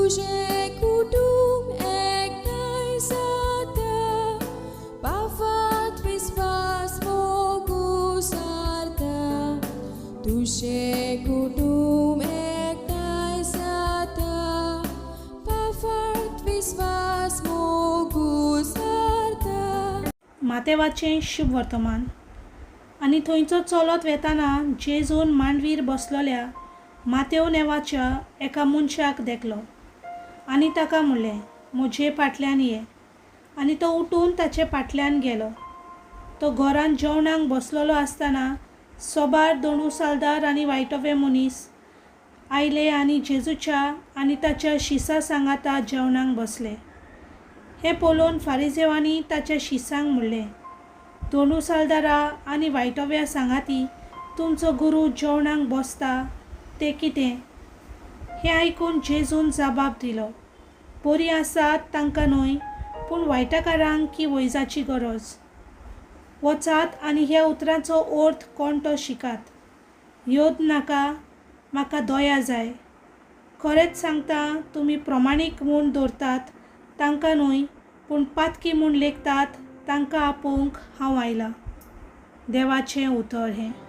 तुजें कुटुंब एकठांय जाता, पाफात विस्वास मोगू सारता. तुजें कुटुंब एकठांय जाता, पाफात विस्वास मोगू सारता. मातेवाचें शुभ वर्तमान. आनी थंयचो चलत वेताना जेजून मांडवीर बसलोल्या मातेव नेवाच्या एका मनशाक देखलो आनी ताका म्हणलें, म्हजे फाटल्यान ये. आनी तो उठून ताचे फाटल्यान गेलो. तो घरांत जेवणाक बसलेलो आसतना सोबार दोणू सालदार आनी वायटवे मनीस आयले आनी जेजूच्या आनी ताच्या शिसा सांगाता जेवणाक बसले. हें पळोवन फारिजेवांनी ताच्या शिसांक म्हणलें, दोणू सालदारा आनी वायटव्या सांगाती तुमचो गुरू जेवणाक बसता तें कितें? हें आयकून जेजून जबाब दिलो, बरीं आसात तांकां न्हय, पूण वायटकारांक की वैजाची गरज. वचात आनी ह्या उतरांचो अर्थ कोण तो शिकात. योद नाका, म्हाका दया जाय. खरेंच सांगता, तुमी प्रमाणीक म्हूण दवरतात तांकां न्हय, पूण पातकी म्हूण लेखतात तांकां आपोवंक हांव आयलां. देवाचें उतर हें.